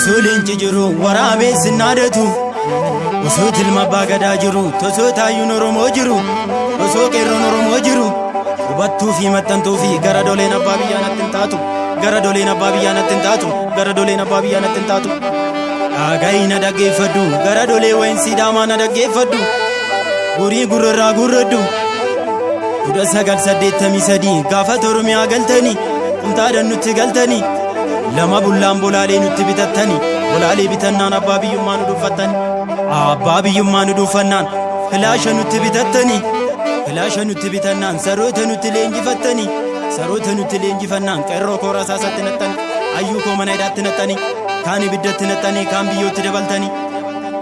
Osoo leenci jiru waraabessi hin dhaadatu. Osoo tilma abbaa gadaa jiru tosoo taayyuun Oromoo jiru osoo qeerroon Oromoo jiru hubattuu fi maxxantuu fi gara doleen abbaa biyyaa natti hin taatu, gara doleen abbaa biyyaa natti hin taatu, gara doleen abbaa biyyaa natti hin taatu. Dhagahi, na dhaggeeffadhu, gara dolee wayin Sidaamaa na dhaggeeffadhu, gurii gurrarraa gurradhu. 1983 gaafa Oromiyaa galtanii qumxaadhaan nutti galtanii, lama bullaan bolaalee nutti bitattanii, bolaalee bitannaan abbaa biyyummaa nu dhuunfattanii, abbaa biyyummaa nu dhuunfannaan filaasha nutti bitattanii, filaasha nutti bitannaan saroota nutti leenjifattanii, saroota nutti leenjifannaan qeerroo koo rasaasatti naxxanii, hayyuu koo mana hidhaatti naxxanii, kaan ibiddatti naxxanii, kaan biyyootti dabaltanii.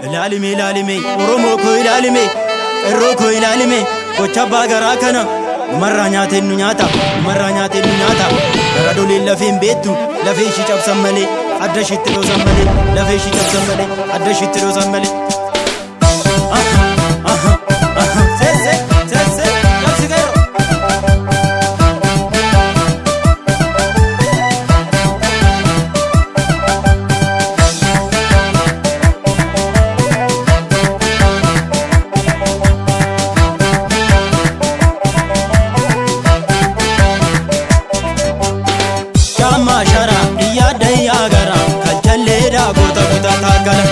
Ilaalime, ilaalime, Oromoo koo ilaalime, qeerroo koo ilaalime, gocha abbaa garaa kana. Numarraa nyaateen nu nyaata, numarraa nyaateen nu nyaata. Gara doleen lafeen beettu, lafee ishii cabsan malee, adda ishiitti dhoosan malee, lafee ishii cabsan malee, adda ishiitti dhoosan malee. Seesse, seesse, cabsi qeerroo. Caammaa sharaa iyyaadda iyyaa gara kalchalleedhaa goota kutataa gala,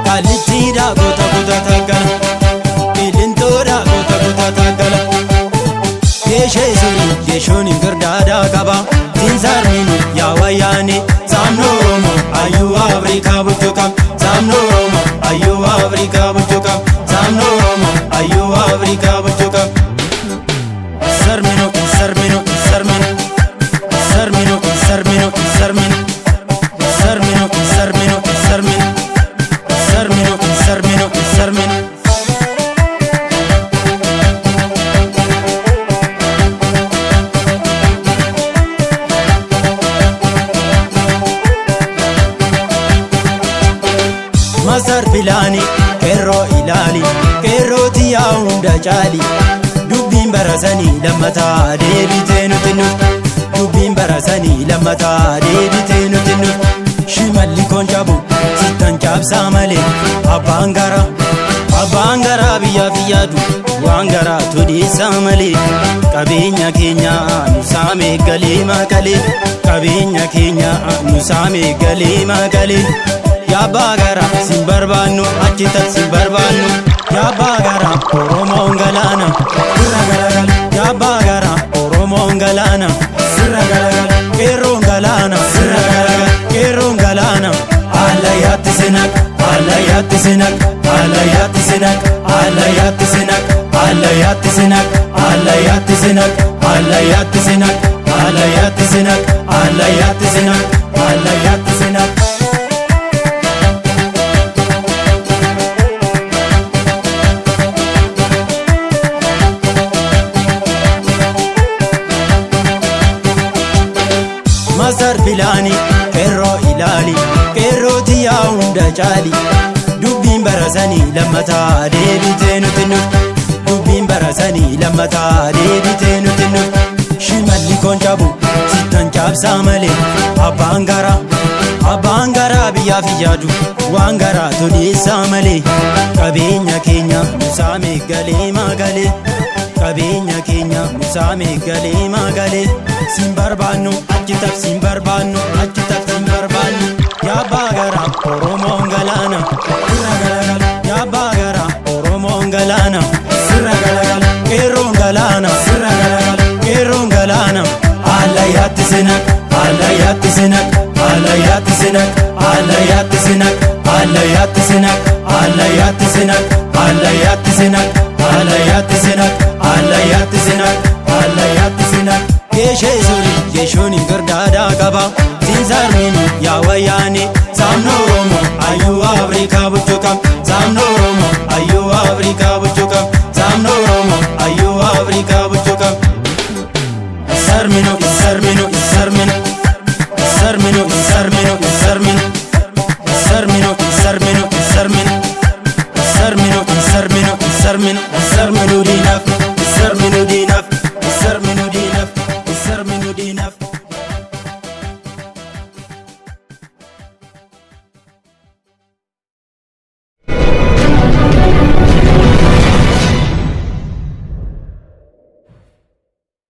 kaallittiidhaa goota kutataa gala, qilintoodhaa goota kutataa gala. Geeshee suni geeshoon hin girdaadaa qaba siinsaarmini yaa wayyaane. Saamnoo Oromoo hayyuu Afrikaa bulchuu qab, saamnoo Oromoo hayyuu Afrikaa bulchuu qab, saamnoo Oromoo hayyuu Afrikaa bulchuu qab. Sarmino, sarmino, sarmino, sarmino, sarmino, sarmino, sarmino, sarmino, sarmino, sarmino, sarmino, sarmino. Masar filaani qeerroo ilaali, qeerrooti yaa hunda caali. Dubbiin barasanii lammataa deebitee nuti nuuf, dubbiin barasanii lammataa deebitee nuti nuuf. Shimalli koon cabu sittan cabsaa malee, abbaan garaa, abbaan garaa biyyaaf yaadu waan garaa todheessaa malee. Qabeenya keenya nu saame galee maqalee, qabeenya keenya nu saame galee maqalee. Yabbaa garaa sin barbaannu, achi tas sin barbaannu. Yabbaa garaa Oromoon galaana sirra galagala, yabbaa garaa Oromoon galaana sirra galagala, qeerroon galaana sirra galagala, qeerroon galaana. Allayyaatti sinaq, allayyaatti sinaq, allayyaatti sinaq, allayyaatti sinaq, allayyaatti sinaq, allayyaatti sinaq, allayyaatti sinaq, allayyaatti sinaq, allayyaatti sinaq, allayyaatti sinaq. Masar filaani qeerroo ilaali, qeerrooti yaa hunda caali. Dubbiin barasanii lammataa deebitee nuti nuuf, dubbiin barasanii lammataa deebitee nuti nuuf. Shimalli koon cabu sittan cabsaa malee, abbaan garaa, abbaan garaa biyyaaf yaadu waan garaa todheessaa malee. Qabeenya keenya nu saame galee magalee, qabeenya keenya nu saame galee magalee. Sin barbaannu achi taf, sin barbaannu achi taf, sin barbaannu. Yabbaa garaa Oromoon galaana sirra galagala, yabbaa garaa Oromoon galaana sirra galagala, qeerroon galaana sirra galagala, qeerroon galaana. Allayyaatti sinaq, allayyaatti sinaq, allayyaatti sinaq, allayyaatti sinaq, allayyaatti sinaq, allayyaatti sinaq, allayyaatti sinaq, allayyaatti sinaq, allayyaatti sinaq, allayyaatti sinaq. Geeshee sori geeshoon hin girdaadaa qaba siinsaarmini yaa wayyaane. Saamnoo Oromoo hayyuu Afrikaa bulchuu qab, saamnoo Oromoo hayyuu Afrikaa bulchuu qab, saamnoo Oromoo hayyuu Afrikaa bulchuu qab. Sarmino, sarmino, sarmino, sarmino, sarmino, sarmino, sarmino, sarmino, sarmino, sarmino, sarmino, sarmino, sarmino diinaaf, sarmino diinaaf, sarmino.